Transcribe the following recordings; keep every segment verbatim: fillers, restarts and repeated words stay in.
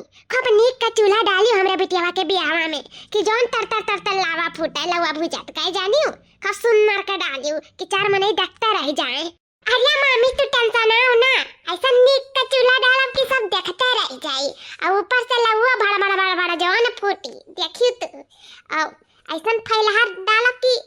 खूब नीक का चूल्हा डालियो हमरे बिटियावा के बियाहवा में, कि जौन तर तर तर तर लावा फूटे, लउवा भुजत का जानियो, खूब सुन्नर का डालियो, कि चार मनई देखते रह जाए। अरे मामी, तू tension ना हो ना, ऐसा नीक का चूल्हा डालब कि सब देखते रह जाई, और ऊपर से लउवा भड़ भड़ भड़ भड़ जौन फूटी, देखियो तू। और ऐसन फैलहार डालब कि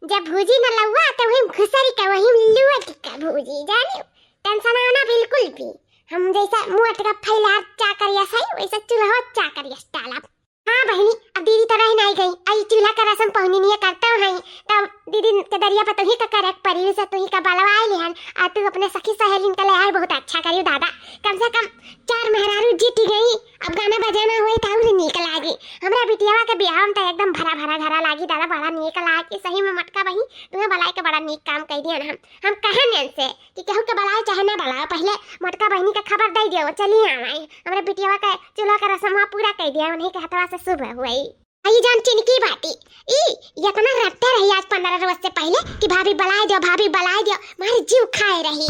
जब भूजी न लउवा, तो वही घुसरी का, वही लुअट का भूजी, जानियो। Tension ना हो ना बिल्कुल भी। हम जैसा मोट का फैलहार चाकरिया सही, वैसा चूल्हा चाकरिया डालब। हाँ बहिनी, अब दीदी तो रह नहीं गई, आई चूल्हा का रसम पहुनी नहीं करते हैं, तब दीदी के दरिया पर तुही का करे परी, से तुही का बलवाए लिहन, आ तू अपने सखी सहेलिन के ले आए, बहुत अच्छा करियो दादा, कम से कम चार मेहरारू जीत गई। अब गाना बजाना होई त और नीक लागी। हमरा बिटियावा के बियाह में त एकदम भरा भरा घरा लागी दादा, बड़ा नीक लागी। सही में मोटका बहिनी, तुम्हें बलाई के बड़ा नीक काम कह दिया ना। हम हम कहन इनसे कि केहू के बलाए चाहे ना बलाए, पहले मोटका बहिनी के खबर दे दियो, चली आवे। हमरे बिटियावा के चूल्हा के रसमवा पूरा कर दिया, उन्हीं के हथवा से शुभ हुई। आई जान चिनकी बाटी, ई इतना रट्टे रही आज पंद्रह रोज से पहले कि भाभी बलाए दियो, भाभी बलाए दियो, मारे जीव खाए रही।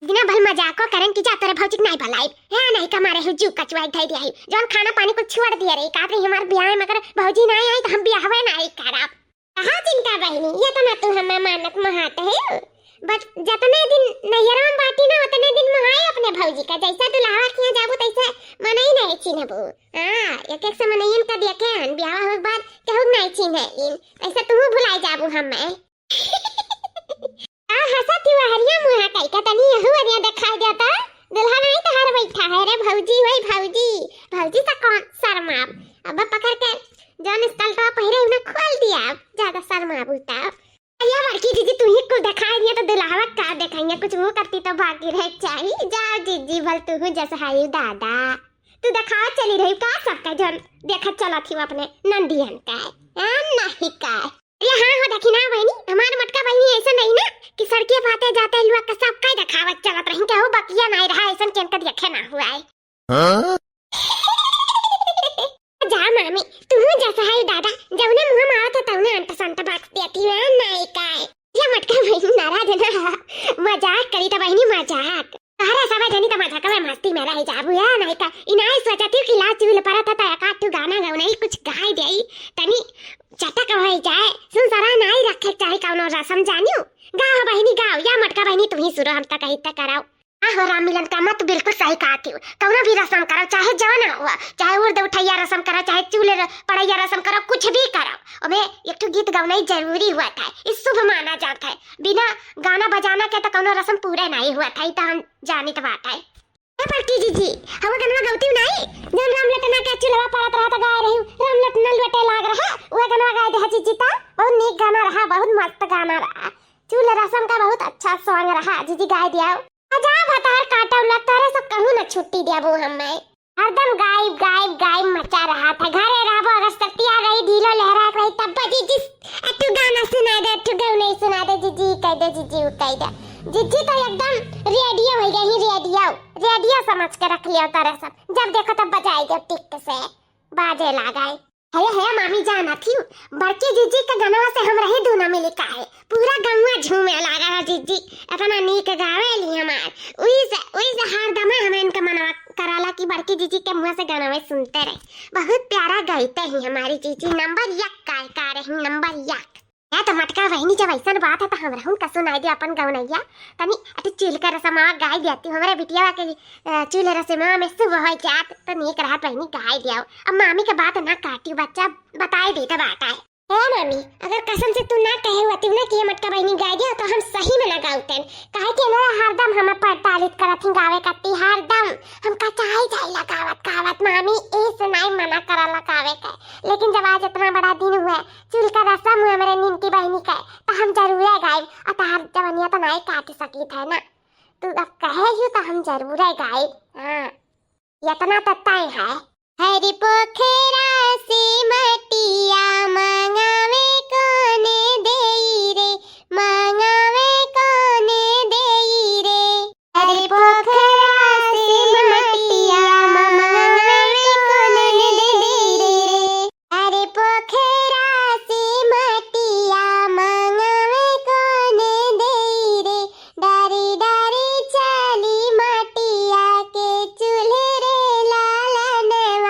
बिना भल मजाको करन कि जा तोरे भौजी के नहीं बलाई, है नहीं कमा रहे जीव कचुआई धई दिया ही। जौन खाना पानी को छोड़ दिया रही, कहत रही हमारे बियाह में अगर भौजी नहीं आई तो हम बियाहवे नहीं करब। कहा चिनका बहिनी, ये तो ना तू हमें मानत महात है। बस जतने दिन नैहरा में बाटी ना, उतने दिन महाए अपने भौजी का। जैसा दुल्हावा के यहाँ जाबू, तैसे मनई नहीं चिन्हबू। हाँ, एक एक से मनईन का देखे हन, ब्याह होए के बाद केहू नहीं चिन्हे इन। ऐसे तू भुलाई जाबू हमें। आ हंसत ही हरिया मुहा कई का तनी यहू अरिया दिखाई देता। दुल्हा नहीं तो हर बैठा है रे भौजी, वही भौजी। भौजी से कौन शर्माब? अब पकड़ के जौन स्कर्टवा पहिरे उन्हें खोल दिया, अब ज्यादा शर्माबू तब। या बड़की जीजी, तू ही कुल दिखाई दिया तो दुल्हावा का दिखाइए, कुछ वो करती तो बाकी रह चाही। जा जीजी, भल तू हूँ जस हाई दादा। तू दिखावा चली रही का सबका जौन देखत चलत ही अपने नंदियन का है, आ, नहीं का है। अरे हाँ हो, देखी ना बहिनी, हमार मोटका बहिनी ऐसा नहीं ना कि सड़के पाते जाते लोग का सबका दिखावत चलत रही, केहू बकिया नहीं रहा, ऐसा केन का देखे ना हुआ है। हाँ? जा मामी, तू जस हाई दादा, जौने मुँह में आवत है तौने अंट संट बक देती है, नहीं का है। या मोटका बहिनी नाराज ना, मजाक करी त बहिनी मजाक। तोहरे सबे जनी त मजाक में मस्ती में रह जाबू है, नहीं का। इनाई सोचती कि लाज चुल परत है त एक आध ठू गाना गौनई कुछ गाई देई, तनी चटक होई जाए। सुन सरा नहीं रखे चाहे कौनो रसम जानियो। गाओ बहिनी गाओ, या मोटका बहिनी तू ही शुरू, हम त कही त कराओ। हाँ हो राम मिलन का मत बिल्कुल सही कहत हो। कौनो भी रसम करो, चाहे जवन हुआ, चाहे उर्द उठैया रसम करो, चाहे चूल र-, पड़ैया रसम करो, कुछ भी करो, ओमे एक ठो गीत गौनई जरूरी हुआ था, ई शुभ माना जात है। बिना गाना बजाना के तो कौनो रसम पूरे नहीं हुआ था, ई तो हम जानित बात है। ए बड़की जीजी, हवा गनवा गौती नहीं, जौन राम लटना के चूल्हा परत रहा तो गाए रही, राम लटना लुटे लाग रहा, वह गनवा गाए दे जीजी। तो बहुत नीक गाना रहा, बहुत मस्त गाना रहा, चूल रसम का बहुत अच्छा song रहा जीजी, गाए दिया। जा भतार काटौला, तोरे से कहूँ न छुट्टी देबो हमें। हरदम गायब, गायब, गायब मचा रहा था। घरे रहबो, अगर सतिया रही, ढीलो लहरात रही, तब जीजी, "ए, तू गाना सुना दे, तू गाना नहीं सुना दे, जीजी, कह दे, जीजी, वो कह दे।" जीजी तो एकदम रेडियो हो गई, रेडियो, रेडियो समझ के रख लियो तोरे सब। जब देखो तब बजाई दे टिक से, बाजे लागे। हे, हे, मामी जाना थी, बड़की जीजी के गनवा से हमरा ही दूना मिली का है। पूरा गौवा झूमे लागा है जीजी, इतना नीक गावेली हमार। उइसे, उइसे हरदम हमें इनका मनवा कराला कि बड़की जीजी के मुँह से गनवे सुनते रहे। बहुत प्यारा गाइते ही हमारी जीजी, नंबर एक गायिका रही, नंबर एक। या तो मोटका बहिनी, जब ऐसन बात है तो हमरहुन का सुनाई दे अपन गौनैया। तनी अति चूल के रसमवा गाई देती, हमरे बिटिया के, अ, चूल रसमवा में शुभ हो जात तो नीक रहत बहिनी, गाई दियो। अब मामी के बात ना काटी, बच्चा बताई देता बात है। ए मामी, अगर कसम से तू ना कहे हुआ तू ना कि ये मोटका बहिनी गाय दिया, तो हम सही में ना गाउतन। काहे कि इन्होंने हरदम हमें प्रताड़ित करत ही गावे करती, हरदम हमका चाहे जाए लगावत गावत मामी, ए से नाई मना करा लगावे के। लेकिन जब आज इतना बड़ा दिन हुआ, चूल का रसम हुआ मेरे निनकी बहिनी के, तो हम जरूर गाइब। और तहार जवनिया तो नाई काट सकी थे ना, तू अब कहे ही तो हम जरूर गाइब। हाँ, इतना तो तय है। हरि पोखरा से मटिया मंगावे कोने देई रे, मंगावे कोने देई रे। हरि पोखरा से मटिया मंगावे कोने देई रे। हरि पोखरा से मटिया मंगावे कोने देई रे। डारी डारी चली मटिया के चूल्हे रे लालनवा।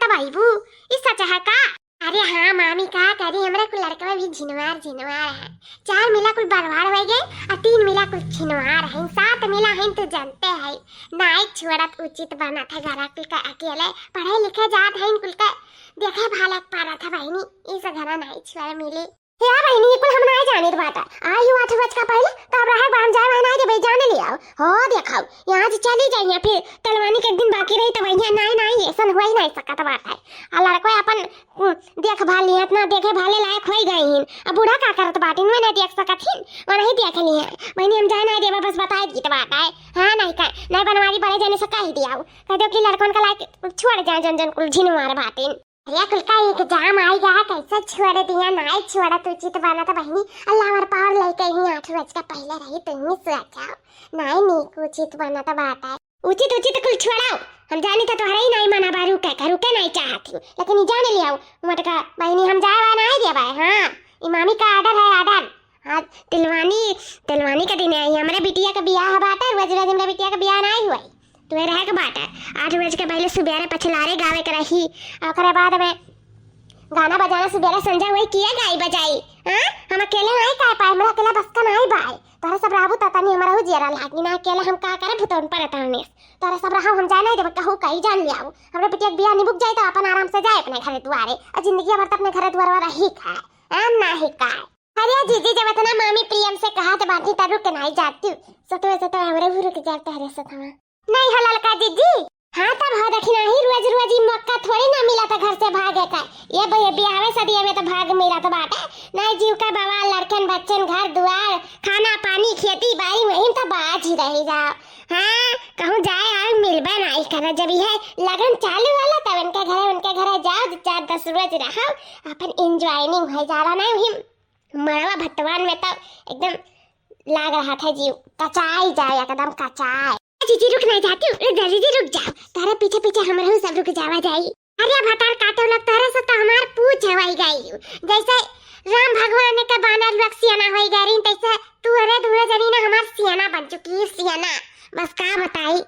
बाबू, ई सच है का? अरे हाँ मामी, का करी, हमरा कुल लड़कवा भी झिनवार झिनवार है। चार मिला कुल बरवार होइ गए और तीन मिला कुल छिनवार है। सात मिला है तो जानते है, नाई छोड़त उचित बनत है। घरा कुल का अकेले पढ़े लिखे जात है, कुल का देखे भाले पारत है बहिनी, इस घरा नाई छोड़ मिले। हे बहिनी, ये कुल हम नाई जानित बाटा। आयु आठ बज का पहले तब रहे बा, हम जाए वहाँ नाई देबे, जाने ले आओ। हो देखाओ, यहाँ से चली जाइए, फिर तलवानी के एक दिन बाकी रही, तब यहाँ नाई, नाई, ऐसन हुआ ही नहीं सकत बाटा। आ लड़को अपन, उम, देखभाल लिए, इतना देखे भाले लायक होई गए हिन। अब बूढ़ा का करत बाटिन, वे नहीं देख सकत हिन, वो नहीं देख लिए हैं। बहिनी, हम जाए नाई देबे, बस बताए दीत बाटा है। हाँ, नहीं का, नहीं बनवारी बड़े जने से कह दिया, कह दो कि लड़कन का लायक छोड़ जाए, जन जन कुल झिनवार बाटिन। अरे कुल का एग्जाम आई गा, कैसे छोड़ दिया, नाई छोड़त उचित बनत बहिनी। अल्लाह हमार पावर लेके ही आठ बज का पहले रही, तुम ही सोचाओ, नाई नीक उचित बनत बाटा। उचित, उचित कुल छोड़ाओ, हम जानी था तोहरा ही नाई मना बा, रुके का, रुके नाई चाहत हूँ, लेकिन ई जाने ले आओ, मोटका बहिनी, हम जाए बा नाई देबे। हाँ, ई मामी का ऑर्डर है, ऑर्डर। हाँ, तिलवानी, तिलवानी के दिन आई, हमरे बिटिया के बियाह बाटे, रोज रोज हमरे बिटिया के बियाह नाई हुई। तुहे रहे के बाटे, आठ बज के पहले सुबेरे पछलारे गावे के रही, ओकरे बाद में गाना बजाना सुबेरे संझा वही किया गाई बजाई। हाँ, हम अकेले नाई कर पाए, हमरा अकेला बस का नाई बाए। तोहरे सब रहबू त तनी हमरा हो जियरा लागी ना, अकेला हम का करे भुतौन पर तानेस। तोहरे सब रहब हम जाए नाई देबे, कहू कही जान ले आओ। हमरे बिटिया के बियाह निबुक जाए तो अपन आराम से जाए अपने घरे दुआरे, और जिंदगी भर तो अपने घरे दुआरे रही खाए। हम नाही का। अरे जीजी, जब इतना मामी प्रेम से कहत बाटी त रुक नाई जाती। सतवे सतवे हमरे भी रुक जाते हरे सतवा। नहीं हो ललका जीजी। हाँ तब हो देखी नाही, रोज रोज ई मौका थोड़ी ना मिला था घर से भागे का। ये ब-, ये बियाहे शादी में तो भाग मिला था बाटे। नहीं जीव का बवाल, लड़कन बच्चन, घर दुआर, खाना पानी, खेती बाड़ी, वहीं तो बाज ही रही जाओ। हाँ, कहूँ जाए आए मिलबे नाई करा। जब यह लगन चालू होला तब इनके घरे, उनके घरे जाओ, दो चार दस रोज रहो, अपन एंजॉयनिंग हो जाला ना वहीं। मड़वा भतवान में तो एकदम लाग रहा था जीव, कचाई जाए, एकदम कचाए। जीजी रुक नहीं जाती हूँ, रुक जा जीजी, रुक जाओ, तारे पीछे पीछे हम रहू सब रुक जावा जाई। अरे भतार काटे लोग, तारे से तो हमार पूछ हवाई गई। जैसे राम भगवान के बानर लोग सियाना होई गए रही, तैसे तू अरे दोनों जनी ना हमार सियाना बन चुकी है, सियाना। बस का बताई,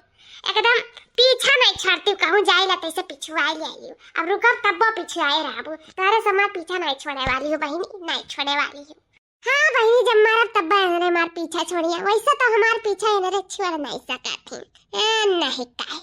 एकदम पीछा नहीं छोड़ती हूँ, कहूँ जाई ला तैसे पिछुआई ले आई हूँ। अब रुकब तब्बो पिछुआए रहबू, तारे से हमार पीछा नहीं छोड़े वाली हूँ बहिनी, नहीं छोड़े वाली हूँ। हाँ बहिनी, जब मारब तब बहन रे हमार पीछा छोड़िया, वैसे तो हमार पीछा एने रे छोड़ नहीं सकत ही। हाँ, नहीं काहे।